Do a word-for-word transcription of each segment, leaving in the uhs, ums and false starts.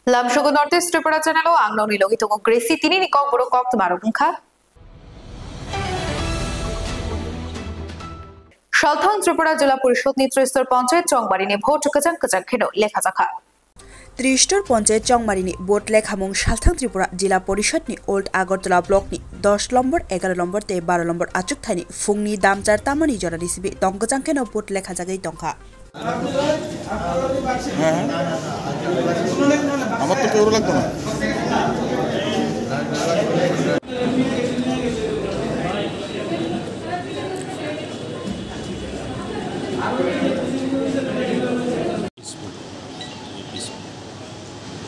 Lamsogo North East Tripura channel o ang nokni logi tongo Gracie. Tini ni kok borok kok tmarok wngkha. Salthang Tripura Jila Porishod ni Tristor Panchayat Chongmari ni vote kwchang kwchang kheno lekha jakha. Tristor Panchayat Chongmari ni vote lekhamung Salthang Tripura Jila Porishod ni Old Agartala block ni dos lombor, egaro lombor tei baro lombor achuk thani phung ni damchar tamani jora ni simi tong kwchang kheno vote lekha jagwi tongkha. হ্যাঁ, হ্যাঁ। আমার তো কেউ লাগতো না।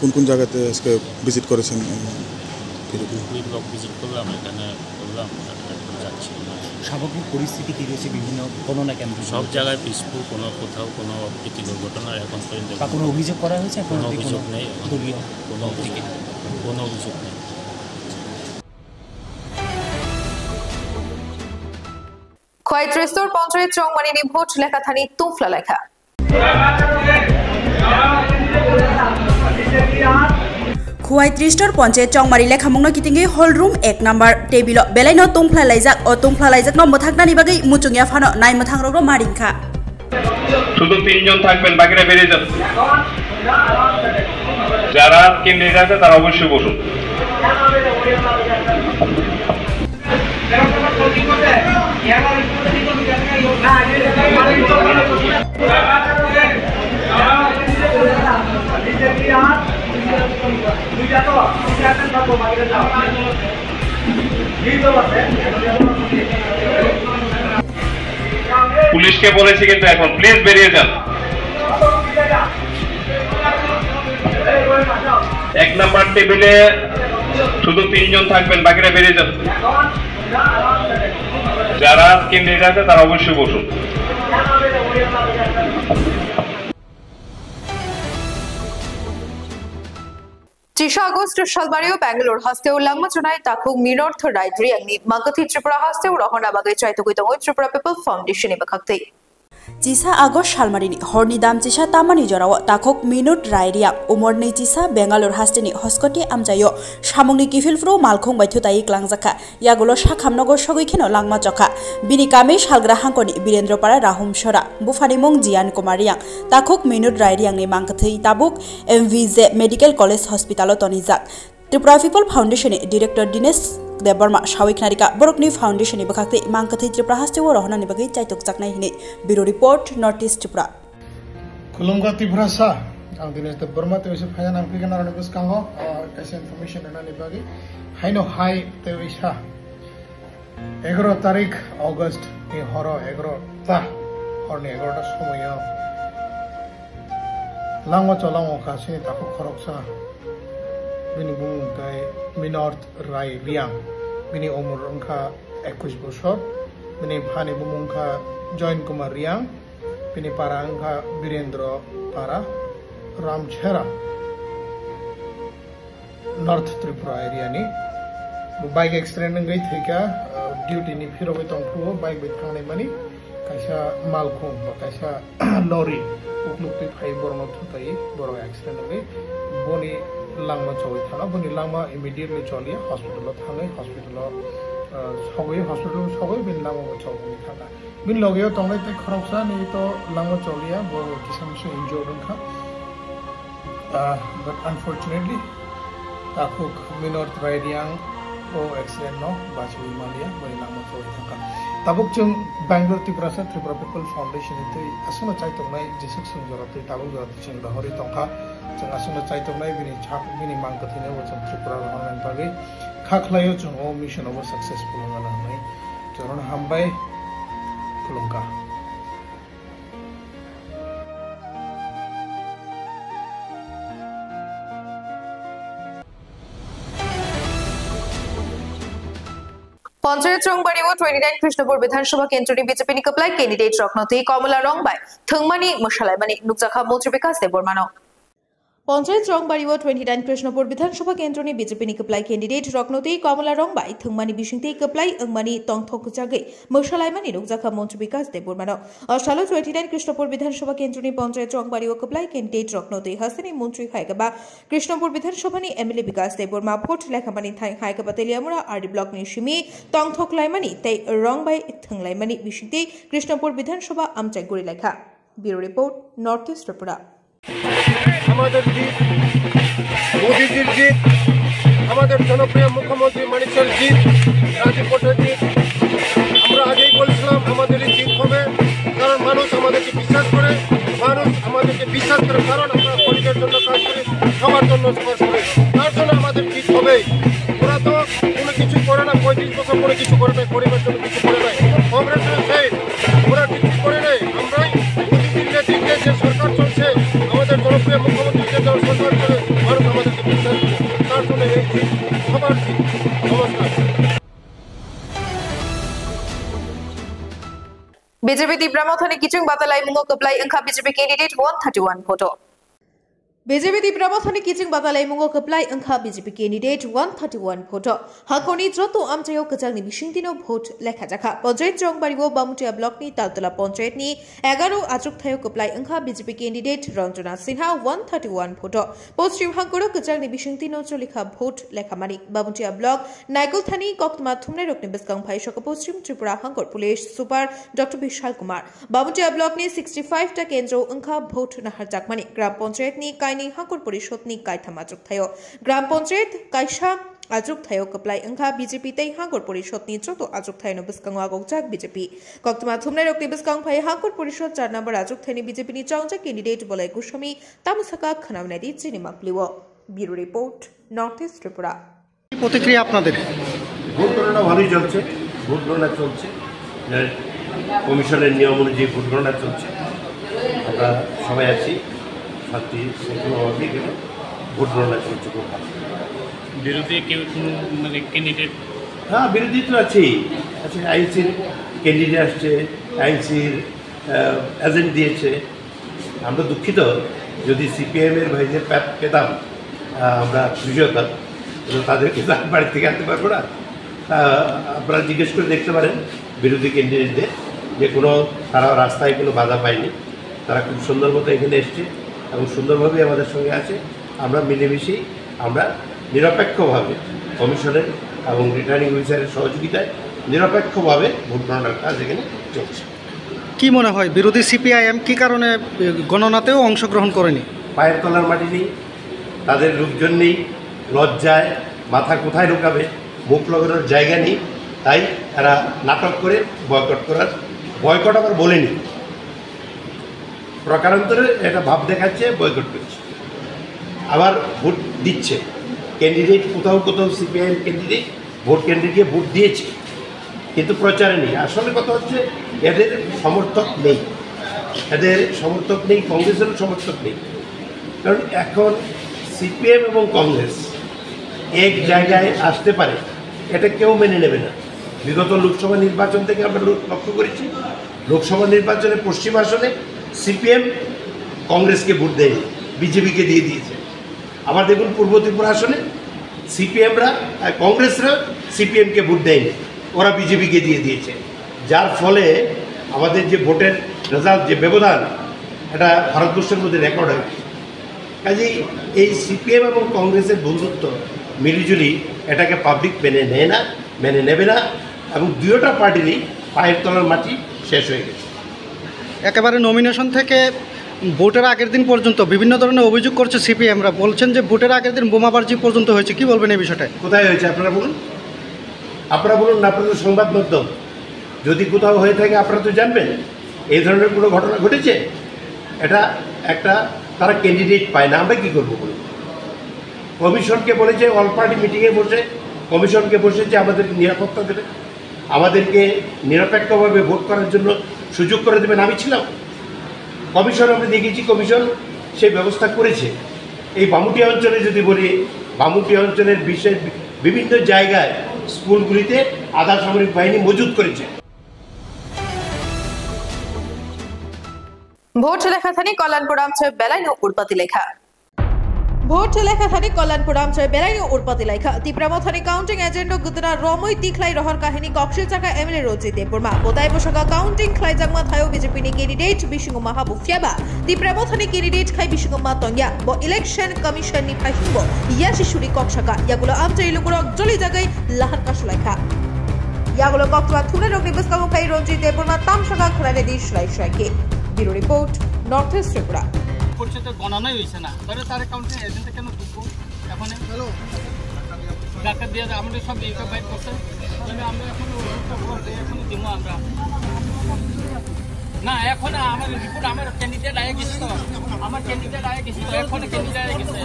কোন কোন জায়গাতে আজকে ভিজিট করেছেন? এরকম। দুই ব্লক ভিজিট করলাম, এখানে করলাম, তারপরে এখন যাচ্ছি। স্বাভাবিক পরিস্থিতি কি রয়েছে বিভিন্ন গণনা কেন্দ্র? সব জায়গায় পিসফুল, কোনো কোথাও কোনো অপ্রীতি দুর্ঘটনা এখন পর্যন্ত বা কোনো অভিযোগ করা হয়েছে এখন কোনো অবধি? অভিযোগ কোনো নেই এখন। দলীয় কোনো অভিযোগ, কোনো অভিযোগ নেই। Khwai Tristor Panchayat Chongmari ni vote lekha thani tungphla lekha. Khwai Tristor Panchayat Chongmari lekhamungno kitingwi hall room ek number table o belaino tungphla laijak. O tungphla laijakno mwthaknani bagwi muchungya phano nai mwthangrokno maringkha. শুধু তিনজন থাকবেন, বাকিরা বেরিয়ে যান। যারা আজকে নিয়ে যাচ্ছে, তারা অবশ্যই বসুন। পুলিশকে বলেছি কিন্তু এখন, প্লিজ বেরিয়ে যান। এক নাম্বার টেবিলে শুধু তিনজন থাকবেন, বাকিরা বেরিয়ে যান। যারা আজকে নিয়ে যাচ্ছে, তারা অবশ্যই বসুন। Chisa August salbario Bangalore hasteo langma chonai takhuk Minorth Rai Reang ni mangkathi Tripura hasteo rohorna bagwi chaitugwi tongo Tripura People Foundation ni bwkhaktwi. Chisa August salmarini horni dam chisa tamani jorao takhuk Minot Rai Reang umor ni chisa Bangalore hasteni hoskoti amchaio samungni kiphilphru malkhung bai thutai klangjakha. Yagulo sakhamnogo sogwi kheno langma chokha. Bini kami salgra hangkoni Birendra Para Rahum Sora, buphani mung Jiyan Kumar Reang, takhuk Minot Rai Reang ni mangkathi tabuk M V J Medical College Hospital o tonijak. Tripura People Foundation ni Director Dinesh Debbarma sawi khnarika borokni foundation ni bwkhaktwi mangkathi Tripura hasteo rohornani bagwi chaitukjaknai hinwi. Bureau Report, North East Tripura. Khulumkha Tiprasa, ang Dinesh Debbarma tei uaisa phaina nangphikha norokni bwskango, ah, kaisa information rwnani bagwi. Haino hai tei uaisa egaro tarik August ni horo egaro ta, horni egaro ta somoio langma cholangma kha chini takhuk khoroksa, bini bumung tei Minorth Rai Reang, bini umor wngkha ekush bosor, bini phani bumung wngkha Joyn Kumar Reang, bini para wngkha Birendra Para Ramchera, North Tripura area ni. Bo bike accident wngwi thwikha, uh, duty ni phirogwi tongphuru bike bai thangnai mani kaisa malkhung ba kaisa lorry ukluktwi phai borokno thutai borok accident wngwi boni langma chogwi thana, boni langma immediately choliya hospital o thangwi hospital o, uh, sogwi hospital o sogwi bini langma bo chogwi thangkha. Bini logeo tongnai tei khoroksa ni to langma choliya, bo kisa misa injured wngkha. Ah, but unfortunately, takhuk Minot Rai Reang o accident no bachiwi maliya, boni langma choliya thangkha. Tabuk chwng Bangalore Tiprasa Tripura People Foundation ni twi aswkno chaitongnai jeswk chwng jora twi tabuk jora twi chwng rohorwi tongkha. Chwng aswkno chaitongnai bini chak, bini mang kwthwino bo chwng Tripura rohornani bagwi kha khlaio, chwng o mission o bo successful wngna hwnwi. Jotono hambai, khulumkha. Panchayat Chongbari o twenty nine Krishnapur Bidhan Sabha Kendro ni B J P ni kwplai candidate rokno twi Komala rong bai thwngmani mwsalaimani nukjakha Montri Bikash Debbarmano. Ponchayat Chongbario twenty nine Krishnapur Bidhan Sabha Kendroni B J P ni kwplai candidate rokno tei Kamala rong bai thwngmani bisingtwi kwplai wngmani tongthok kwchagwi mwsalaimani nukjakha Montri Bikas Debbarmano. O salo twenty nine Krishnapur Bidhan Sabha Kendroni Ponchayat Chongbario kwplai candidate rokno tei hasteni Montri hai khe ba Krishnapur Bidhan Sabha ni M L A Bikas Debbarma vote lekhamani thai hai khe ba Teliamura R D block ni simi tongthok laimani tei rong bai thwnglaimani bisingtwi Krishnapur Bidhan Sabha amchai guri laikha. Bureau Report, North East Tripura. আমাদের জিত, মোদিজির জিত, আমাদের জনপ্রিয় মুখ্যমন্ত্রী মানিক সাহের জিত, রাজীব ভট্টাচার্যের জিত। আমরা আগেই বলছিলাম আমাদেরই জিত হবে, কারণ মানুষ আমাদেরকে বিশ্বাস করে, মানুষ আমাদেরকে বিশ্বাস করে, কারণ আমরা গরিবের জন্য কাজ করি, সবার জন্য সমাজ করি, তার জন্য আমাদের জিত হবেই। ওরা তো কোনো কিছু করে না, পঁয়ত্রিশ বছর কোনো কিছু করে না, গরিবের জন্য কিছু করে না। কংগ্রেসের সেই ওরা কিছু করে নাই। আমরাই মোদী দিল্লি দিল্লি যে সরকার চলছে, আমাদের জনপ্রিয় মুখ্যমন্ত্রী যে দল সরকার চলে, মানুষ আমাদেরকে বিশ্বাস করে। তার জন্য এই জিত সবার জিত। নমস্কার। B J P Tipra Mothani kiching batalai mungo kwplai wngkha B J P candidate one thirty one photo. B J P Tipra Mothani kiching batalai mungo kwplai wngkha B J P candidate one thirty one photo. Hakoni joto amchaio kwchangni bisingtino vote lekha jakha. Ponchayat Chongbario Bamutia block ni Taltala Ponchayat ni egaro achuk thaio kwplai wngkha B J P candidate Ranjana Sinha one thirty one photo. Poschim hangkoro kwchangni bisingtino cholikha vote lekhamani. Bamutia block Naikolthani koktma thumnai rokni bwskang phai soka Poschim Tripura hangkor police super Doctor Bishal Kumar. Bamutia block ni sixty five ta kendro wngkha vote naharjakmani. Gram Panchayat ni kainwi hangkor porishod ni kaitham achuk thaio. Gram Panchayat kaisa achuk thaio kwplai wngkha B J P tei hangkor porishod ni joto achuk thaino bwskango agokjak B J P. Koktwma thumnai rokni bwskang phai hangkor porishod char number achuk thaini B J P ni chongjak candidate Bolai Goswami tamo saka khwnamnai di chini maklio. Bureau Report, North East Tripura. প্রতিক্রিয়া আপনাদের? ভোট গণনা ভালোই চলছে, ভোট গণনা চলছে, কমিশনের নিয়ম অনুযায়ী ভোট গণনা চলছে। আমরা সবাই আছি, শান্তি শৃঙ্খলাভাবে এখানে ভোট গণনা চলছে খুব ভালো। বিরোধী কেউ কোনো মানে ক্যান্ডিডেট? হ্যাঁ, বিরোধী তো আছেই। আচ্ছা, আইএনসির ক্যান্ডিডেট আসছে, আইএনসির এজেন্ট দিয়েছে। আমরা দুঃখিত, যদি সিপিআইএম এর ভাইদের পে- পেতাম, আহ, আমরা খুশি হতাম। কিন্তু তাদেরকে তো আমি বাড়ি থেকে আনতে পারবো না। আহ, আপনারা জিজ্ঞেস করে দেখতে পারেন বিরোধী ক্যান্ডিডেটদের, যে কোনো, তারা রাস্তায় কোনো বাধা পায়নি। তারা খুব সুন্দর মতো এখানে এসছে এবং সুন্দরভাবেই আমাদের সঙ্গে আছে। আমরা মিলেমিশেই, আমরা নিরপেক্ষভাবে কমিশনের এবং রিটার্নিং অফিসারের সহযোগিতায় নিরপেক্ষভাবে ভোট গণনার কাজ এখানে চলছে। কি মনে হয়, বিরোধী সিপিআইএম কি কারণে গণনাতেও অংশগ্রহণ করেনি? পায়ের তলার মাটি নেই, তাদের লোকজন নেই, লজ্জায় মাথা কোথায় ঢোকাবে, মুখ লগানোর জায়গা নেই, তাই তারা নাটক করে বয়কট করার, বয়কট আবার বলেনি, প্রকারান্তরে এটা ভাব দেখাচ্ছে বয়কট করছে। আবার ভোট দিচ্ছে ক্যান্ডিডেট, কোথাও কোথাও সিপিআইএম ক্যান্ডিডেট ভোট কেন্দ্রে গিয়ে ভোট দিয়েছে, কিন্তু প্রচারে নেই। আসলে কথা হচ্ছে, এদের সমর্থক নেই, এদের সমর্থক নেই, কংগ্রেসেরও সমর্থক নেই। কারণ এখন সিপিএম এবং কংগ্রেস এক জায়গায় আসতে পারে, এটা কেউ মেনে নেবে না। বিগত লোকসভা নির্বাচন থেকে আমরা লো- লক্ষ্য করেছি, লোকসভা নির্বাচনে পশ্চিম আসনে সিপিএম কংগ্রেসকে ভোট দেয়নি, বিজেপিকে দিয়ে দিয়েছে। আবার দেখুন, পূর্ব ত্রিপুরা আসনে সিপিএমরা, কংগ্রেসরা সিপিএমকে ভোট দেয়নি, ওরা বিজেপিকে দিয়ে দিয়েছে। যার ফলে আমাদের যে ভোটের রেজাল্ট, যে ব্যবধান, এটা ভারতবর্ষের মধ্যে রেকর্ড হয়ে গেছে। কাজেই এই সিপিএম এবং কংগ্রেসের বন্ধুত্ব, মিলিজুলি, এটাকে পাবলিক মেনে নেয় না, মেনে নেবে না। এবং দুইটা পার্টিরই পায়ের তলার মাটি শেষ হয়ে গেছে। একেবারে নমিনেশন থেকে ভোটের আগের দিন পর্যন্ত বিভিন্ন ধরনের অভিযোগ করছে সিপিএমরা, বলছেন যে ভোটের আগের দিন বোমাবাজি পর্যন্ত হয়েছে। কি বলবেন এই বিষয়টায়? কোথায় হয়েছে আপনারা বলুন, আপনারা বলুন না, আপনাদের সংবাদ মাধ্যম, যদি কোথাও হয়ে থাকে আপনারা তো জানবেন। এই ধরনের কোনো ঘটনা ঘটেছে? এটা একটা, তারা ক্যান্ডিডেট পায় না, আমরা কি করবো বলুন? কমিশনকে বলেছে, অল পার্টি মিটিংয়ে বসে কমিশনকে বসে যে আমাদের নিরাপত্তা দেবে, আমাদেরকে নিরপেক্ষভাবে ভোট করার জন্য সুযোগ করে দেবেন। আমি ছিলাম কমিশন, আমরা দেখেছি কমিশন সেই ব্যবস্থা করেছে। এই বামুটিয়া অঞ্চলে যদি বলি, বামুটিয়া অঞ্চলের বিশেষ বিভিন্ন জায়গায় স্কুলগুলিতে আধা সামরিক বাহিনী মজুত করেছে। Vote lekha thani Kalanpur amchai belai no urpati lekha. Vote lekha thani Kalyanpur Amchai belaino urpati laikha. Tipra Mothani counting agent o gudra romwi tikhlai rohor kahini koksil chakha M L A Ranjit Debbarma. Botai bosaka counting khlaijakma thaio B J P ni candidate bisingo mahabu phiaba. Tipra Mothani candidate khai bisingo ma tongya. Bo election commission ni phaisingbo yasi suri kok saka. Yagulo Amchai lukurok joli jagai lahar kasulaikha. Yagulo koktwma thumna rokni bwskango khai Ranjit Debbarma tamsaka khwlainai di swrai swrai khe. Bureau report, North East Tripura. পরিষদে গণনাই হয়েছে না, তাহলে তার কাউন্টিং এজেন্টে কেন ঢুকবো এখন? ধাক্কা দিয়ে আমাদের সব ইউকে বাইর করছে। তাহলে আমরা এখন ওষুধটা বলতে এখন দিব আমরা। না, এখন আমার রিপোর্ট, আমার ক্যান্ডিডেট আগে গেছে তো, আমার ক্যান্ডিডেট আগে গেছে তো, এখন ক্যান্ডিডেট আগে গেছে।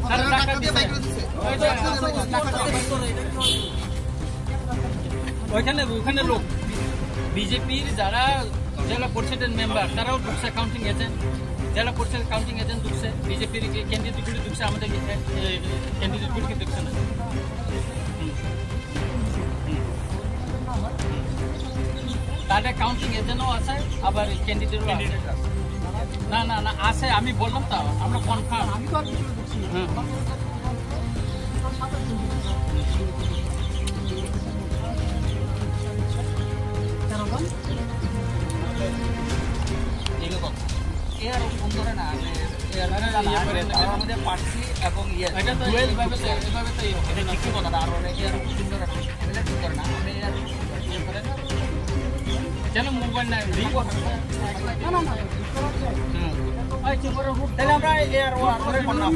তাহলে ধাক্কা দিছে। ওই যে, ওইখানে, ওইখানে লোক, বিজেপির যারা জেলা পরিষদের মেম্বার, তারাও ঢুকছে কাউন্টিং এজেন্ট, জেলা পরিষদের কাউন্টিং এজেন্ট ঢুকছে, বিজেপির ক্যান্ডিডেট গুলি ঢুকছে, আমাদের ক্যান্ডিডেট গুলিকে ঢুকছে না। হুম। হুম। তাদের কাউন্টিং এজেন্টও আছে, আবার ক্যান্ডিডেটও আছে। না, না, না, আছে, আমি বললাম তো, আমরা কনফার্ম। হুম। এরকম। এ আরো ফোন ধরে না, আমি এ আরো ফোন ধরে না, তার মধ্যে পার্সি এবং ইয়ে, এটা তো ডুয়েল এইভাবে তো, এইভাবে তো ইয়ে হবে এটা না। ঠিকই কথা, তার মানে এ আরো ফোন ধরে না, এমএলএ ফোন ধরে না, আমি এ আরো ফোন ধরে না। কেন মোবাইল নাই? রিং করছে। না, না, না। হুম। এই চুপ করো, তাহলে আমরা এ আর ও আর করে করলাম।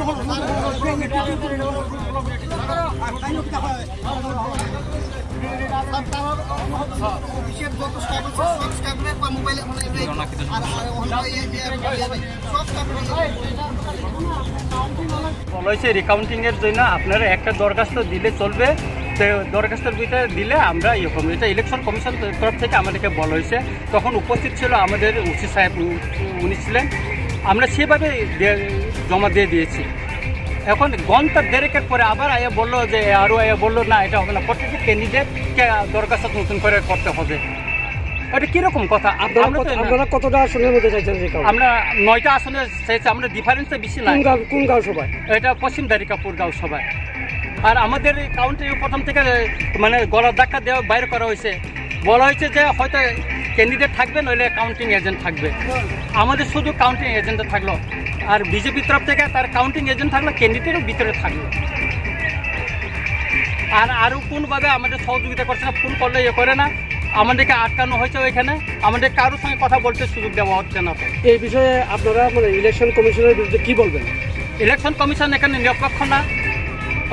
বলা হয়েছে রিকাউন্টিং এর জন্য আপনারা একটা দরখাস্ত দিলে চলবে, তো দরখাস্তর ভিতরে দিলে আমরা ইয়ে করবো। এটা ইলেকশন কমিশন তরফ থেকে আমাদেরকে বলা হয়েছে। তখন উপস্থিত ছিল আমাদের ওসি সাহেব, উ-, উনি ছিলেন। আমরা সেভাবে দে-, জমা দিয়ে দিয়েছি। এখন ঘন্টা দেড়েকের পরে আবার আয়া বললো যে, আরও আয়া বললো, "না, এটা হবে না।" প্রত্যেকটি ক্যান্ডিডেটকে দরখাস্ত নতুন করে করতে হবে। এটা কিরকম কথা? আপনারা আমরা তো কত-, না। আপনারা কতটা আসনের মধ্যে চাইছেন রিকাউন্ট? আমরা নয়টা আসনে চাইছি, আমরা ডিফারেন্সটা বেশি কোন নাই। গাঁও, কোন গাঁও সভায়? এটা পশ্চিম দারিকাপুর গাঁও সভায়। আর আমাদের এই কাউন্টিং প্রথম থেকে, মানে, গলার ধাক্কা দেওয়া বাইরে করা হয়েছে। বলা হয়েছে যে হয়তো ক্যান্ডিডেট থাকবে, নইলে কাউন্টিং এজেন্ট থাকবে। আমাদের শুধু কাউন্টিং এজেন্ট থাকলো, আর বিজেপির তরফ থেকে তার কাউন্টিং এজেন্ট থাকলো, ক্যান্ডিডেটও ভিতরে থাকলো। আর আরও কোনোভাবে আমাদের সহযোগিতা করছে না, ফোন করলে ইয়ে করে না, আমাদেরকে আটকানো হয়েছে ওইখানে, আমাদের কারোর সঙ্গে কথা বলতে সুযোগ দেওয়া হচ্ছে না। এই বিষয়ে আপনারা, মানে, ইলেকশন কমিশনের বিরুদ্ধে কি বলবেন? ইলেকশন কমিশন এখানে নিরপেক্ষ না,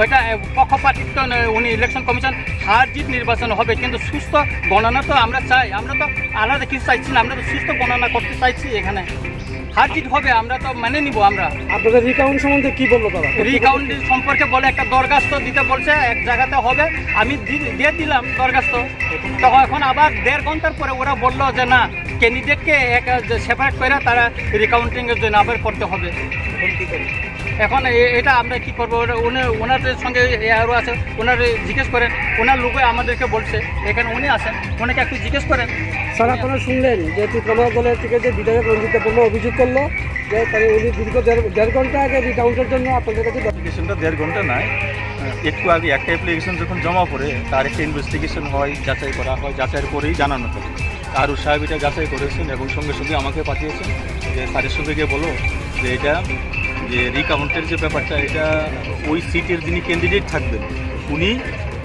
ওইটা, এ, পক্ষপাতিত্ব নয়। উনি ইলেকশন কমিশন হার জিত নির্বাচন হবে, কিন্তু সুস্থ গণনা তো আমরা চাই। আমরা তো আলাদা কিছু চাইছি না, আমরা তো সুস্থ গণনা করতে চাইছি এখানে। হার জিত হবে, আমরা তো মেনে নিব আমরা। আপনাদের রিকাউন্ট সম্বন্ধে কি বললো তারা? রিকাউন্ট সম্পর্কে বলে একটা দরখাস্ত দিতে বলছে, এক জায়গাতে হবে, আমি দি-, দিয়ে দিলাম দরখাস্ত। তখন এখন আবার দেড় ঘন্টার পরে ওরা বললো যে না, ক্যান্ডিডেটকে এক, যে সেপারেট করে তারা রিকাউন্টিং এর জন্য আবার করতে হবে। এখন কি করবে? এখন এ-, এটা আমরা কি করবো? ওরা, উনি, ওনাদের সঙ্গে এ আরও আছে, ওনারে জিজ্ঞেস করেন, ওনার লোকে আমাদেরকে বলছে, এখানে উনি আছেন, ওনাকে একটু জিজ্ঞেস করেন। স্যার, আপনারা শুনলেন যে ত্রিপুরা দলের থেকে যে বিধায়ক রঞ্জিত দেববর্মা অভিযোগ করলো যে তাহলে উনি দীর্ঘ দেড়, দেড় ঘন্টা আগে রিকাউন্টের জন্য আপনাদের কাছে অ্যাপ্লিকেশনটা দেড় ঘন্টা নয়, একটু আগে একটা অ্যাপ্লিকেশন যখন জমা পড়ে, তার একটা ইনভেস্টিগেশন হয়, যাচাই করা হয়, যাচাইয়ের পরেই জানানো হয়। আরও সাহেব এটা যাচাই করেছেন এবং সঙ্গে সঙ্গে আমাকে পাঠিয়েছেন যে স্যারের সঙ্গে গিয়ে বলো যে এটা, যে রিকাউন্টের যে ব্যাপারটা, এটা ওই সিটের যিনি ক্যান্ডিডেট থাকবেন, উনি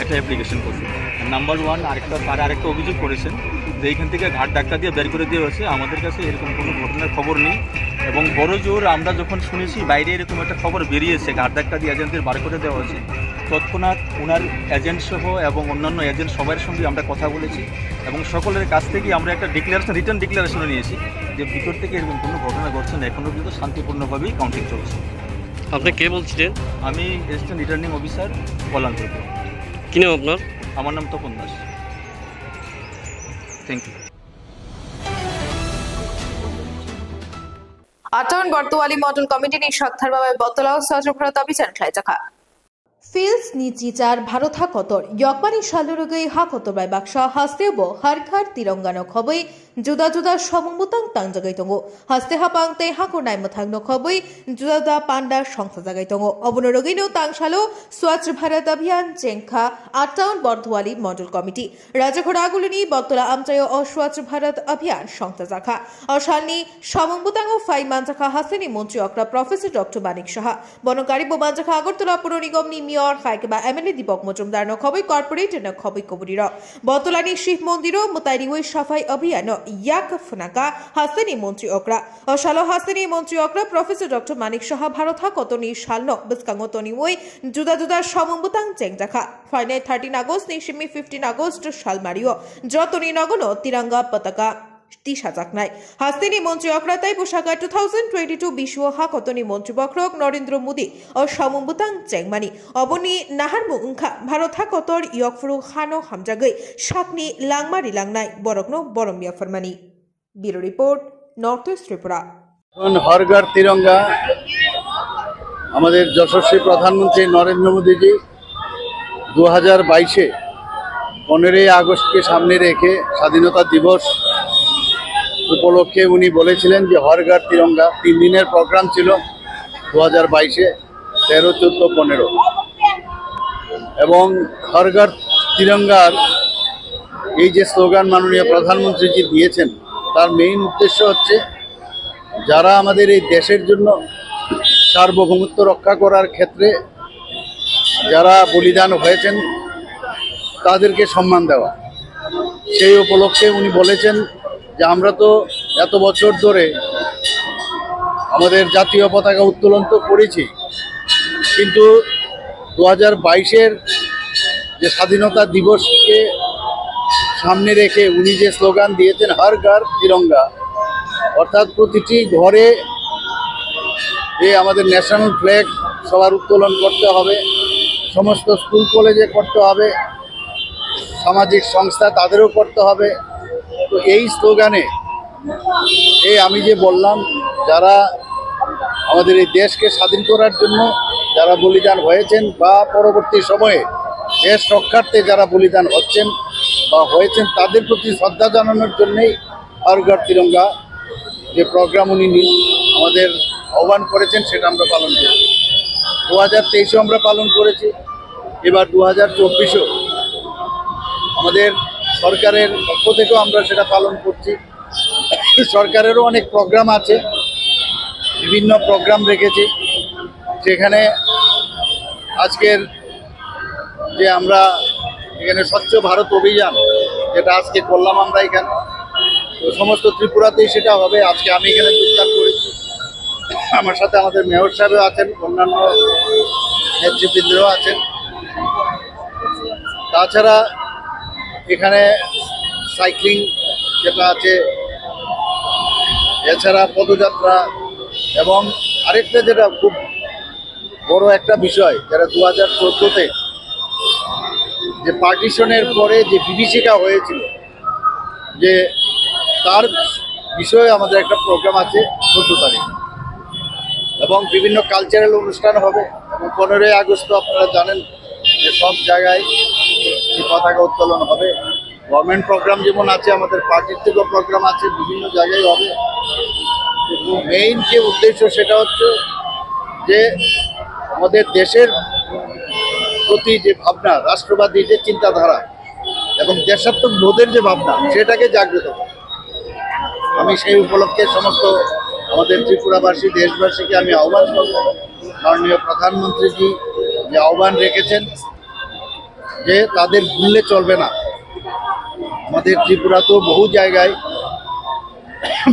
একটা অ্যাপ্লিকেশন করবেন। Number one. আরেকটা, স্যার আরেকটা অভিযোগ করেছেন যে এইখান থেকে ঘাট ধাক্কা দিয়ে বের করে দেওয়া হয়েছে। আমাদের কাছে এরকম কোনো ঘটনার খবর নেই। এবং বড় জোর আমরা যখন শুনেছি বাইরে এরকম একটা খবর বেরিয়েছে, ঘাট ধাক্কা দিয়ে এজেন্টদের বার করে দেওয়া হয়েছে, তৎক্ষণাৎ ওনার এজেন্ট সহ এবং অন্যান্য এজেন্ট সবার সঙ্গে আমরা কথা বলেছি এবং সকলের কাছ থেকেই আমরা একটা ডিক্লারেশন, রিটেন ডিক্লারেশনও নিয়েছি যে ভিতর থেকে এরকম কোনো ঘটনা ঘটছে না, এখনও কিন্তু শান্তিপূর্ণভাবেই কাউন্টিং চলছে। আপনি কে বলছিলেন? আমি অ্যাসিস্ট্যান্ট রিটার্নিং অফিসার কল্যাণপুর। কি নাম আপনার? আমার নাম Tapan Das. Thank you. Atun Bortuali Model Committee ni Sotthar Babai Botolao Swachh Bharat Abhijan khlaijakha. Fields ni chichar Bharot ha kotor, yokmani salurugwi ha kotor bai baksa haste bo Har Ghar Tiranga no khobwi juda juda samung bwtang tangjagwi tongo. Haste hapang tei hakur nai mwthang no khobwi juda juda panda songchajagwi tongo. Obono rwgwino tangsalo Swachh Bharat Abhiyan chengkha Attaun Bordwali Model Committee. Raja Khora Agulini Bottola amchaio o Swachh Bharat Abhiyan songchajakha. O salni samung bwtango phai manjakha hasteni montri okra Professor Doctor Manik Saha. Bono gari bo manjakha Agartala Puro Nigomni Mayor, hai khe ba M L A Deepak Majumdar no khobwi corporator no khobwi kuburi rok. Bottolani Shiv Mondiro mwtai riwi Safai Abhiyan no yak phwnaka hasteni montri okra. O salo hasteni montri okra Professor Doctor Manik Saha Bharot ha kotorni salno bwskango toniwi juda juda samung bwtang chengjakha. Phainai thirteen August ni simi fifteen August sal mario jotoni nogono Tiranga Pataka tisajaknai. Hasteni montri okra tei bwsaka two thousand twenty-two bisio ha kotorni montri bokhorok Narendra Modi o samung bwtang chengmani. Oboni naharmung wngkha Bharot ha kotor yokphuru hano hamjagwi sakni langma rilangnai borokno borom yapharmani. Bureau Report, North East Tripura. এখন হর ঘর তিরঙ্গা আমাদের যশস্বী প্রধানমন্ত্রী নরেন্দ্র মোদীজি দু হাজার বাইশে পনেরোই আগস্টকে সামনে রেখে স্বাধীনতা দিবস উপলক্ষে উনি বলেছিলেন যে হর ঘর তিরঙ্গা তিন দিনের প্রোগ্রাম ছিল দু হাজার বাইশে, তেরো, চোদ্দ, পনেরো। এবং হর ঘর তিরঙ্গার এই যে স্লোগান মাননীয় প্রধানমন্ত্রীজি দিয়েছেন, তার মেইন উদ্দেশ্য হচ্ছে যারা আমাদের এই দেশের জন্য সার্বভৌমত্ব রক্ষা করার ক্ষেত্রে যারা বলিদান হয়েছেন, তাদেরকে সম্মান দেওয়া। সেই উপলক্ষে উনি বলেছেন যে আমরা তো এত বছর ধরে আমাদের জাতীয় পতাকা উত্তোলন তো করেছি, কিন্তু দু হাজার বাইশের যে স্বাধীনতা দিবসকে সামনে রেখে উনি যে স্লোগান দিয়েছেন, "হর ঘর তিরঙ্গা", অর্থাৎ প্রতিটি ঘরে যে আমাদের ন্যাশনাল ফ্ল্যাগ সবার উত্তোলন করতে হবে, সমস্ত স্কুল কলেজে করতে হবে, সামাজিক সংস্থা তাদেরও করতে হবে। তো এই স্লোগানে, এই আমি যে বললাম, যারা আমাদের এই দেশকে স্বাধীন করার জন্য যারা বলিদান হয়েছেন বা পরবর্তী সময়ে দেশ রক্ষার্থে যারা বলিদান হচ্ছেন বা হয়েছেন, তাদের প্রতি শ্রদ্ধা জানানোর জন্যই হর ঘর তিরঙ্গা যে প্রোগ্রাম উনি নি-, আমাদের আহ্বান করেছেন, সেটা আমরা পালন করি। দু হাজার তেইশেও আমরা পালন করেছি, এবার দু হাজার চব্বিশেও আমাদের সরকারের পক্ষ থেকেও আমরা সেটা পালন করছি। সরকারেরও অনেক প্রোগ্রাম আছে, বিভিন্ন প্রোগ্রাম রেখেছি, সেখানে আজকের যে আমরা এখানে স্বচ্ছ ভারত অভিযান, যেটা আজকে করলাম আমরা এখানে, তো সমস্ত ত্রিপুরাতেই সেটা হবে। আজকে আমি এখানে যোগদান করেছি, আমার সাথে আমাদের মেয়র সাহেবও আছেন, অন্যান্য নেতৃবৃন্দও আছেন। তাছাড়া এখানে সাইক্লিং যেটা আছে, এছাড়া পদযাত্রা, এবং আরেকটা যেটা খুব বড় একটা বিষয়, যারা দু হাজার চোদ্দোতে যে পার্টিশনের পরে যে বিভীষিকা হয়েছিল, যে তার বিষয়ে আমাদের একটা প্রোগ্রাম আছে চোদ্দ তারিখ, এবং বিভিন্ন কালচারাল অনুষ্ঠান হবে। এবং পনেরোই আগস্ট তো আপনারা জানেন যে সব জায়গায় এই পতাকা উত্তোলন হবে। গভর্নমেন্ট প্রোগ্রাম যেমন আছে, আমাদের পার্টির থেকেও প্রোগ্রাম আছে, বিভিন্ন জায়গায় হবে। কিন্তু মেইন যে উদ্দেশ্য, সেটা হচ্ছে যে আমাদের দেশের প্রতি যে ভাবনা, রাষ্ট্রবাদী যে চিন্তাধারা এবং দেশাত্মক বোধের যে ভাবনা, সেটাকে জাগ্রত করা। আমি সেই উপলক্ষে সমস্ত আমাদের ত্রিপুরাবাসী, দেশবাসীকে আমি আহ্বান করব, মাননীয় প্রধানমন্ত্রীজি যে আহ্বান রেখেছেন, যে তাদের ভুললে চলবে না। আমাদের ত্রিপুরাতেও বহু জায়গায়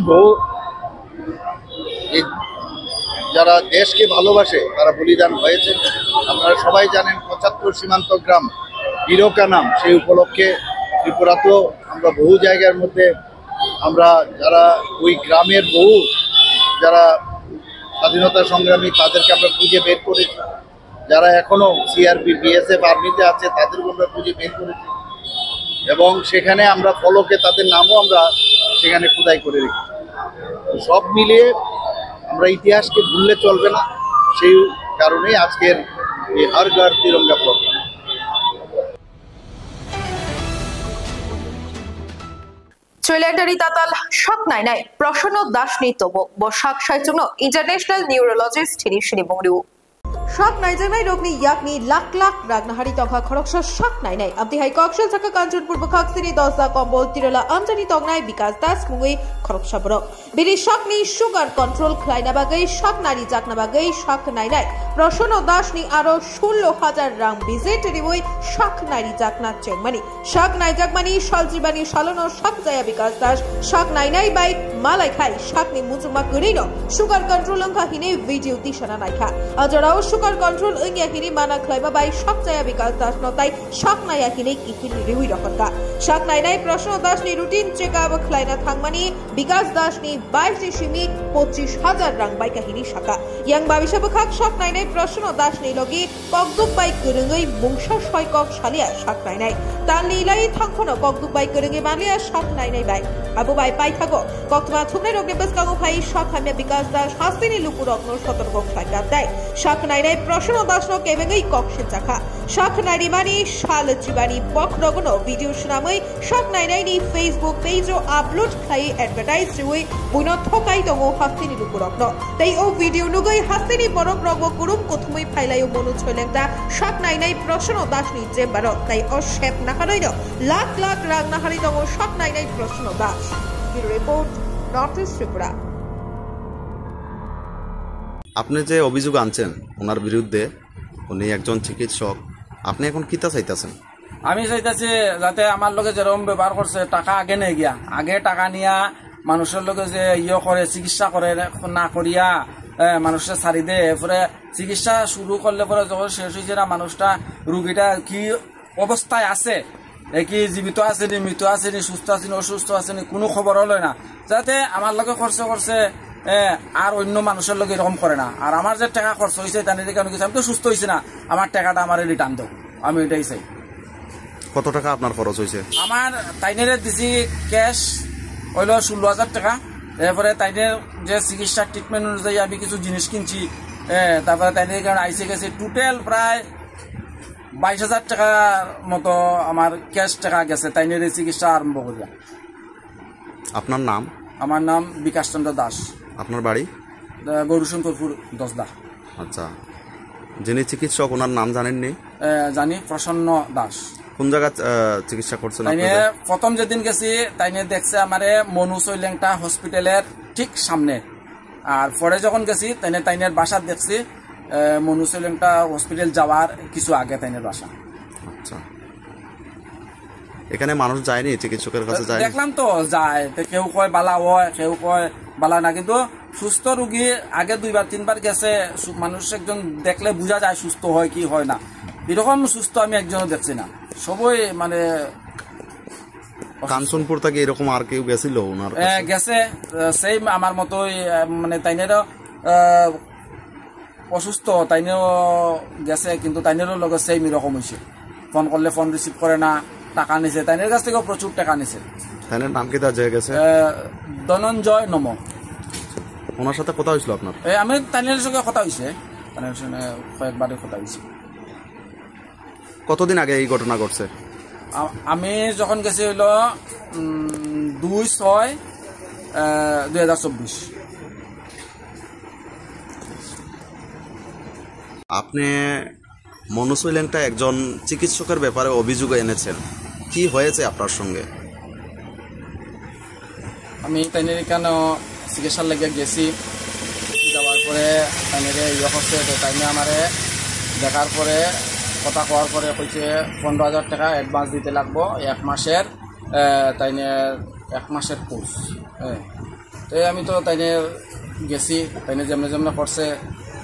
বহু এই যারা দেশকে ভালোবাসে, তারা বলিদান হয়েছে। আপনারা সবাই জানেন, পঁচাত্তর সীমান্ত গ্রাম বিরকানাম, সেই উপলক্ষে ত্রিপুরাতেও আমরা বহু জায়গার মধ্যে আমরা যারা ওই গ্রামের বহু যারা স্বাধীনতা সংগ্রামী, তাদেরকে আমরা খুঁজে বের করেছি। যারা এখনো সিআরপি, বিএসএফ, আর্মিতে আছে, তাদেরকে আমরা খুঁজে বের করেছি এবং সেখানে আমরা ফলকে তাদের নামও আমরা সেখানে খোদাই করে রেখেছি। তো সব মিলিয়ে আমরা ইতিহাসকে ভুললে চলবে না, সেই কারণেই আজকের ये हर घर तिरंगा programme. Chwilangtari tatal sak nainai Prasanna Dasni tobok, bo sak saichungno International Neurologist hini sini mung rio. Sak naijaknai rokni yakni lak lak rang nahari tongkha khoroksa sak nainai. Abdi hai koksil saka Kanchanpur bwkhak sini Dosda Kombol Tirala amchani tongnai Bikas Das mungwi khoroksa borok. Bini sakni sugar control khlaina bagwi sak narijakna bagwi sak nainai Prasanna Dasni aro sullo hajar rang visit riwi sak narijakna chengmani. Sak naijakmani saljibani salono sak jaya Bikas Das sak nainai bai malai khai sakni muchungma kwrwino sugar control wngkha hinwi video tisana naikha. A jorao sugar control wngya hinwi mana khlaima bai sak jaya Bikas Dasno tai sak naiya hinwi kiphilni riwi rohorkha. Sak nainai Prasanna Dasni routine check up khlaina thangmani Bikas Dasni baisni simi pochis hajar rang baikha hinwi sakha. Yang babisa bwkhak sak nainai Prasanna Dasni logi kokduk bai kwrwngwi mungsa soi kok salia sak nainai. Talni ilai thangphano kokduk bai kwrwngwi manliya sak nainai bai. Abo bai paithago koktwma thumnairokni bwskango phai sak hamya Bikas Das hasteni lukurokno sotorko khlaikha tei sak nainai Prasanna Dasno kebengwi kok sinjakha. Sak nainimani sal chibani bokhrogono video swnamwi sak nainaini Facebook page-o upload khlaiwi advertise riwi buino thokai tongo hasteni lukurokno. Tei o video nugwi hasteni borokrokbo kurum kuthumwi phailaio Monu Soilengta sak nainai Prasanna Dasni chamber-o. Tei o sep naharwino lak lak rang naharwi tongo sak nainai Prasanna Das. Bureau report, North East Tripura. আপনি যে অভিযোগ আনছেন ওনার বিরুদ্ধে, উনি একজন চিকিৎসক, আপনি এখন কিতা চাইতেছেন? আমি চাইতেছি যাতে আমার লগে যেরকম ব্যবহার করছে, টাকা আগে নিয়ে গিয়া, আগে টাকা নিয়া মানুষের লগে যে ইয়ে করে, চিকিৎসা করে না করিয়া, এ, মানুষের ছাড়ি দে, এরপরে চিকিৎসা শুরু করলে পরে যখন শেষ হয়েছে না, মানুষটা, রুগীটা কি অবস্থায় আছে, এ কি জীবিত আছে নি, মৃত আছে নি, সুস্থ আছে নি, অসুস্থ আছে নি, কোনো খবরও লয় না। যাতে আমার লগে খরচ করছে, এ, আর অন্য মানুষের লগে এরকম করে না। আর আমার যে টাকা খরচ হয়েছে, তাই নিয়ে কেন কিছু, আমি তো সুস্থ হয়েছি না, আমার টাকাটা আমার রিটার্ন দাও, আমি এটাই চাই। কত টাকা আপনার খরচ হয়েছে? আমার তাইনেরে দিছি ক্যাশ হইলো ষোলো হাজার টাকা। এরপরে তাইনের যে চিকিৎসা ট্রিটমেন্ট অনুযায়ী আমি কিছু জিনিস কিনছি, এ, তারপরে তাইনের কারণে আইসে গেছে টোটাল প্রায় বাইশ হাজার টাকার মতো আমার ক্যাশ টাকা গেছে তাইনের এই চিকিৎসা আরম্ভ করিয়া। আপনার নাম? আমার নাম বিকাশ চন্দ্র দাস। আপনার বাড়ি? আহ, গৌরীশঙ্করপুর দশদা। আচ্ছা, যিনি চিকিৎসক ওনার নাম জানেননি? আহ, জানি প্রসন্ন দাস। কোন জায়গায়, আহ, চিকিৎসা করছেন তাইনে আপনি? প্রথম যেদিন গেছি, তাইনে দেখছে আমারে মনু সৈলেংটা হসপিটালের ঠিক সামনে। আর পরে যখন গেছি, তাইনে তাইনের বাসা দেখছি, আহ, মনু সৈলেংটা হসপিটাল যাওয়ার কিছু আগে তাইনের বাসা। আচ্ছা, এখানে মানুষ যায়নি, চিকিৎসকের কাছে যায়নি? দেখলাম তো যায়, তো কেউ কয় বালা হয়, কেউ কয় বালা না, কিন্তু সুস্থ রুগী আগে দুইবার তিনবার গেছে, সু-, মানুষ একজন দেখলে বোঝা যায় সুস্থ হয় কি হয় না। এরকম সুস্থ আমি একজনও দেখছি না, সবই মানে অসুস্থ। কাঞ্চনপুর থেকে এরকম আর কেউ গেছিল ওনার এ, কাছে? গেছে, এ, সেই আমার মতোই, এ, মানে তাইনেরও, এ, অসুস্থ, তাইনেও গেছে, কিন্তু তাইনেরও লগে সেম এরকম হয়েছে। ফোন করলে ফোন রিসিভ করে না, টাকা নিছে, তাইনের কাছ থেকেও প্রচুর টাকা নিছে। তাইনের নাম কি তা যে গেছে? এ, ধনঞ্জয় নম। ওনার সাথে কথা হয়েছিল আপনার? এ, আমি তাইনের সঙ্গে কথা হয়েছে, তাইনের সঙ্গে কয়েকবারই কথা হয়েছে। কতদিন আগে এই ঘটনা ঘটছে? আ-, আমি যখন গেছি হইলো, উম, দুই ছয়, আহ, দুই হাজার চব্বিশ। আপনি মনু সৈলেংটা একজন চিকিৎসকের ব্যাপারে অভিযোগ এনেছেন, কি হয়েছে আপনার সঙ্গে? আমি তাইনের এখানে চিকিৎসার লাগি গেছি, যাওয়ার পরে তাইনের ইয়ে করছে, তো তাইনে আমারে দেখার পরে, কথা কওয়ার পরে কইছে পনেরো হাজার টাকা অ্যাডভান্স দিতে লাগবো এক মাসের, আহ, তাইনের এক মাসের কোর্স। হ্যাঁ, তো আমি তো তাইনে গেছি, তাইনে যেমনে যেমনে করছে,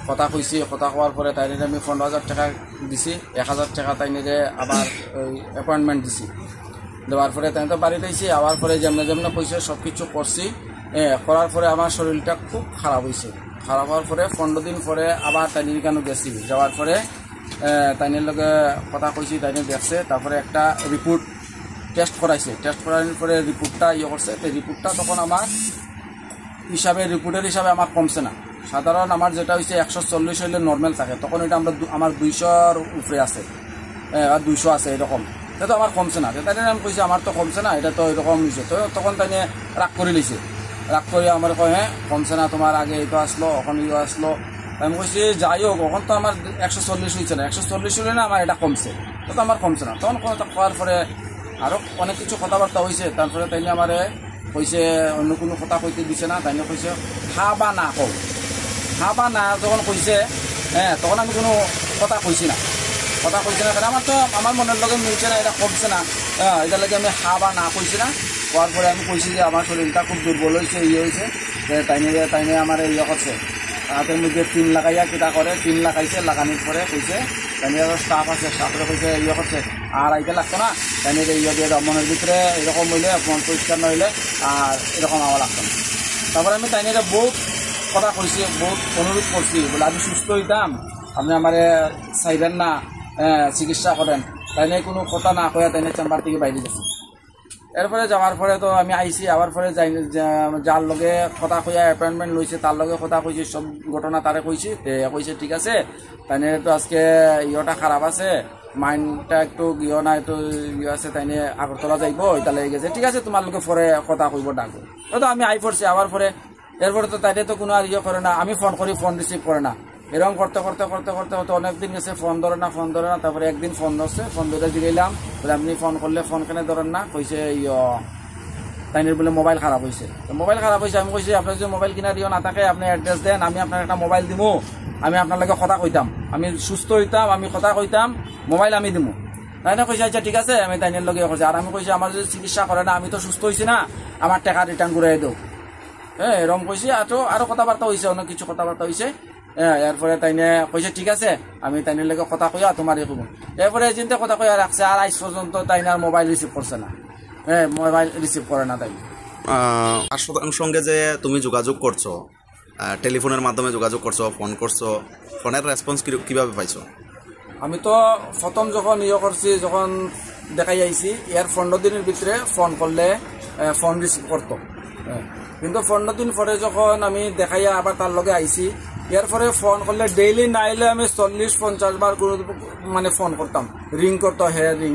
কথা কইছি, কথা কওয়ার পরে তাইনের আমি পনেরো হাজার টাকা দিছি, এক হাজার টাকা তাইনের আবার ওই অ্যাপয়েন্টমেন্ট দিছি। দেওয়ার পরে তাই তো বাড়িতে আইছি, আবার পরে যেমনে যেমনে কইছে সব কিছু করছি। এ, করার পরে আমার শরীরটা খুব খারাপ হইছে। খারাপ হওয়ার পরে পনেরো দিন পরে আবার তাইনের এখানে গেছি। যাওয়ার পরে, এ, তাইনের লগে কথা কইছি, তাইনে দেখছে, তারপরে একটা রিপোর্ট টেস্ট করাইছে। টেস্ট করানোর পরে রিপোর্টটা ইয়ে করছে, তো রিপোর্টটা তখন আমার হিসাবে, রিপোর্টের হিসাবে আমার কমছে না। সাধারণ আমার যেটা হইছে একশো চল্লিশ হইলে নরমাল থাকে, তখন এটা আমরা দু-, আমার দুইশোর উপরে আছে, হ্যাঁ, আর দুইশো আছে এরকম। এটা তো আমার কমছে না, এটা আমি কইছি আমার তো কমছে না, এটা তো এরকম হইছে। তো তখন তাই নিয়ে রাগ করে লিছে, রাগ করে আমার কয়, "হ্যাঁ, কমছে না, তোমার আগে এই তো আসলো, এখন ইয়ে আসলো।" আমি কইছি, "যাই হোক, এখন তো আমার একশো চল্লিশ হইছে না, একশো চল্লিশ হইলে না আমার এটা কমছে, এটা তো আমার কমছে না।" তখন কোনো একটা করার পরে আরো অনেক কিছু কথাবার্তা হইছে, তারপরে তাই নিয়ে আমারে কইছে, অন্য কোনো কথা কইতে দিছে না, তাই নিয়ে কইছে, "হা বা না কও, হা বা না।" যখন কইছে, হ্যাঁ, তখন আমি কোনো কথা কইছি না, কথা কইছি না, কারণ আমার তো আমার মনের লগে মিলছে না, এটা কমছে না, হ্যাঁ, এটার লগে আমি হা বা না কইছি না। কওয়ার পরে আমি কইছি যে আমার শরীরটা খুব দুর্বল হইছে, ইয়ে হইছে, যে তাই নিয়ে, তাই নিয়ে আমার ইয়ে করছে, হাতের মধ্যে পিন লাগাইয়া কিতা করে, পিন লাগাইছে, লাগানোর পরে কইছে, তাই নিয়ে আরো স্টাফ আছে, স্টাফরে কইছে, ইয়ে করছে, আর আইতে লাগতো না, তাই নিয়ে ইয়ে দিয়ে দাও, মনের ভিতরে এরকম হইলে, মন পরিষ্কার না হইলে আর এরকম আওয়া লাগতো না। তারপরে আমি তাই নিয়ে বহুত কথা কইছি, বহুত অনুরোধ করছি, বলে, "আমি সুস্থ হইতাম, আপনি আমারে চাইবেন না, আহ, চিকিৎসা করেন।" তাই নিয়ে কোনো কথা না কইয়া তাই নিয়ে চেম্বার থেকে বাইরে গেছি। এরপরে যাওয়ার পরে তো আমি আইছি, আবার পরে যাই, যা-, যার লগে কথা কইয়া অ্যাপয়েন্টমেন্ট লইছে, তার লগে কথা কইছি, সব ঘটনা তারে কইছি, তে কইছে, "ঠিক আছে, তাই নিয়ে তো আজকে ইয়েটা খারাপ আছে, মাইন্ডটা একটু ইয়ে না, একটু ইয়ে আছে, তাই নিয়ে আগরতলা যাইবো, এটা লেগে গেছে, ঠিক আছে, তোমার লগে পরে কথা কইবো, ডাকবো।" তো, তো আমি আই পড়ছি, আবার পরে এরপরে তো তাইরে তো কোনো আর ইয়ে করে না, আমি ফোন করি, ফোন রিসিভ করে না। এরকম করতে করতে করতে করতে করতে অনেক দিন গেছে, ফোন ধরে না, ফোন ধরে না। তারপরে একদিন ফোন ধরছে, ফোন ধরে জিগাইলাম, বলে, "আপনি ফোন করলে ফোন কেন ধরেন না?" কইছে, "ইয়ো, তাইনের বলে মোবাইল খারাপ হয়েছে।" তো মোবাইল খারাপ হয়েছে, আমি কইছি, "আপনার যদি মোবাইল কিনার ইয়ে না থাকে, আপনি অ্যাড্রেস দেন, আমি আপনার একটা মোবাইল দিমু, আমি আপনার লগে কথা কইতাম, আমি সুস্থ হইতাম, আমি কথা কইতাম, মোবাইল আমি দিমু।" তাই না কইছে, "আচ্ছা, ঠিক আছে, আমি তাইনের লগে ইয়ে করছি।" আর আমি কইছি, "আমার যদি চিকিৎসা করে না, আমি তো সুস্থ হইছি না, আমার টাকা রিটার্ন করে দেও।" হ্যাঁ, এরকম কইছি, আরো, আরো কথাবার্তা হইছে, অনেক কিছু কথাবার্তা হইছে। হ্যাঁ, এরপরে তাইনে কইছে, "ঠিক আছে, আমি তাইনের লগে কথা কইয়া তোমার ইয়ে করবো।" এরপরে এজেন্টে কথা কইয়া রাখছে, আর আজ পর্যন্ত তাইনে আর মোবাইল রিসিভ করছে না। হ্যাঁ, মোবাইল রিসিভ করে না তাই। আহ, আর সঙ্গে যে তুমি যোগাযোগ করছো, আহ, টেলিফোনের মাধ্যমে যোগাযোগ করছো, ফোন করছো, ফোনের রেসপন্স কি, কিভাবে পাইছো? আমি তো প্রথম যখন ইয়ে করছি, যখন দেখাই আইছি, এর পনেরো দিনের ভিতরে ফোন করলে, আহ, ফোন রিসিভ করতো। হ্যাঁ। কিন্তু পনেরো দিন পরে যখন আমি দেখাইয়া আবার তার লগে আইছি, এরপরে ফোন করলে ডেইলি নাইলে আমি চল্লিশ পঞ্চাশ বার কোনো, মানে, ফোন করতাম, রিং করতো, হে রিং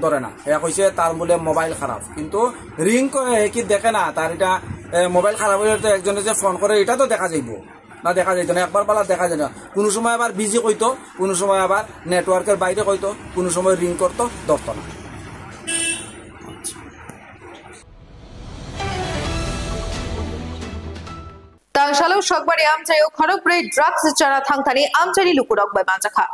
ধরে না। হে কইছে তার বলে মোবাইল খারাপ, কিন্তু রিং করে হে কি দেখে না, তার এটা, এ, মোবাইল খারাপ হইলে তো একজনে যে ফোন করে এটা তো দেখা যাইবো, না দেখা যাইতো না, একবার পালা দেখা যায় না। কোনো সময় আবার বিজি কইতো, কোনো সময় আবার নেটওয়ার্কের বাইরে কইতো, কোনো সময় রিং করতো, ধরতো না। Tangshalo Sokbari amchaio khorokbrwi drugs chana thangthani amchaini lukurok bai manjakha.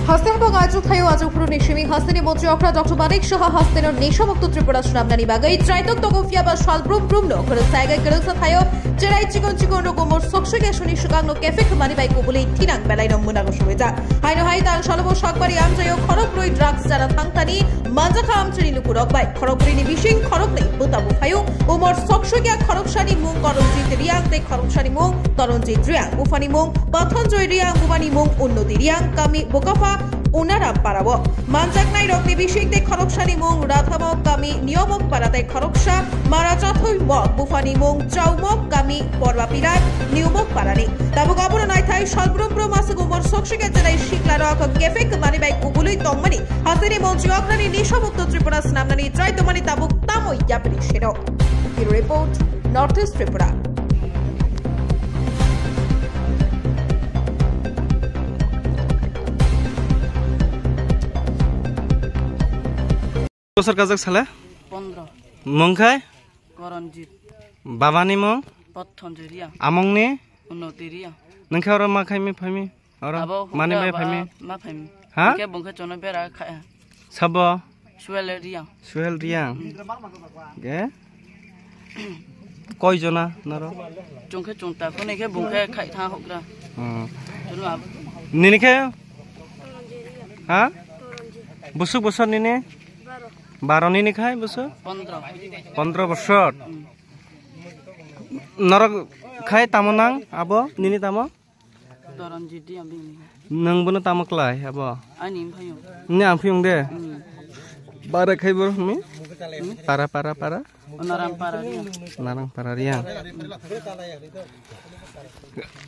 Haste bo ajuk thaio ajuk phuru ni simi haste ni montri okra Doctor Manik Saha haste no nisha mukto Tripura swnamnani bagwi traitok tongo phiya ba sal brum brum no khoro saigai kwrwngsa thaio cherai chikon chikon rok umor soksoi asuni swkang no kefek mani bai kubuli thinang belai no mwnang suwijak. Haino hai tang salobo Sokbari amchaio khorokbrwi drugs chana thangthani manjakha amchaini lukurok bai. Khorokbrwi ni bising khoroknwi bwta buphaio umor soksoi khoroksani mung Koronjit Riang tei khoroksani mung Toronjit Riang, buphani mung Pathonjoy Riang, bumani mung Unnoti Riang, kami Bokapha Unaram Parao. Manjaknai rokni bising tei khoroksani mung Rathamo, kami Niyomok Para tei khoroksa Mara Chathoi Mok, buphani mung Chaumok, kami Porba Pilar, Niyomok Parani. Tabuk abono naithai salbrum brum aswk umor soksoi chenai sikla rok kefek mani bai kubului tongmani hasteni montri okrani nisha mukto Tripura swnamnani try tongmani tabuk tamo yapri sero. Bureau Report, North East Tripura. Bosor kajak sale? Pondro. Mung khai? Koronjit. Baba ni mung? Pathonjoi Riang. Among ni? Unnoti Riang. Nung khe oro ma khai mi phai mi? Oro abo mani hokhe bai aba phai mi? Ma phai mi. Ha? Hingke bung khe chono bera kha. Sabo? Suel Riang. Suel Riang. Hmm. Ge? Koi jona noro? Chung khe chung ta, kuni khe bung khe khai tha hokra. Hmm. Chunu abo. Nini khe? Ha? Busuk busuk nini? Baro nini khai busuk? Pondro. Pondro bosor. Hmm. Norok khai tamo nang abo nini tamo? Toronjit Riang bini. Nang bono tamo klai abo? Ani mphaiyung. Ni ang phiyung de? Hmm. Para khai bro mi? Para, para, para. Narang para riya. Narang para riya.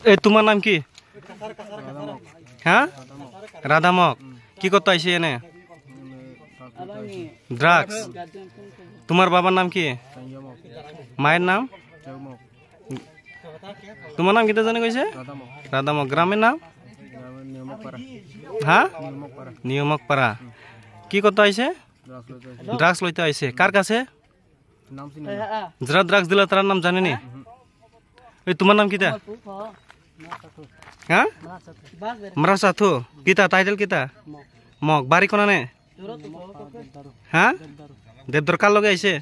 Eh, তোমার নাম কি? হ্যাঁ? রাধামক। কি করতে আইছে এনে? ড্রাগস। তোমার বাবার নাম কি? মায়ের নাম? তোমার নাম কিতা জানি কইছে? রাধামক। গ্রামের নাম? হ্যাঁ? নিয়মকপাড়া। কি করতে আইছে? ড্রাগস লইতে আইছে। কার কাছে? যারা ড্রাগস দিলা তার নাম জানেনি? এই তোমার নাম কিতা? হ্যাঁ? মারা সাথু। কিতা, টাইটেল কিতা? মগ। বাড়ি কোনানে? হ্যাঁ? দেবদর কার লগে আইছে?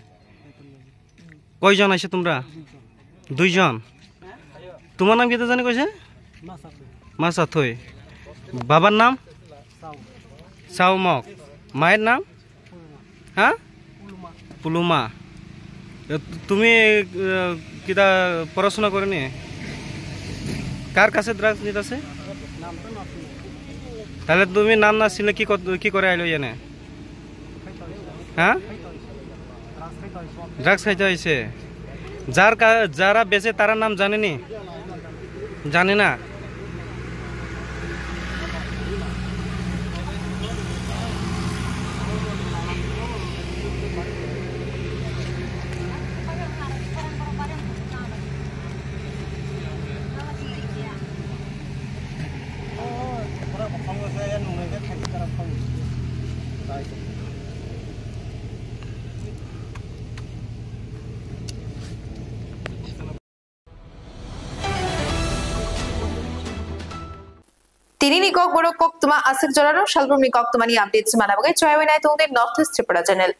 কয়জন আইছে তোমরা? দুইজন। তোমার নাম কিতা জানি কইছে? মাসাথই। বাবার নাম? সাউ মগ। মায়ের নাম? হ্যাঁ? পুলুমা। এ, তুমি, এ, কিতা পড়াশোনা করনি? কার কাছে ড্রাগস নিতাছে? তাহলে তুমি নাম না শুনলে কি কর-, কি করে আইলো এনে? হ্যাঁ? ড্রাগস খাইতে হয়েছে। যার কা-, যারা বেচে তারা নাম জানেনি? জানে না। Tini ni Kokborok koktwma aswk jorano salbrumni koktwmani updates mana bagwi chwaiwi nai tongdi North East Tripura channel.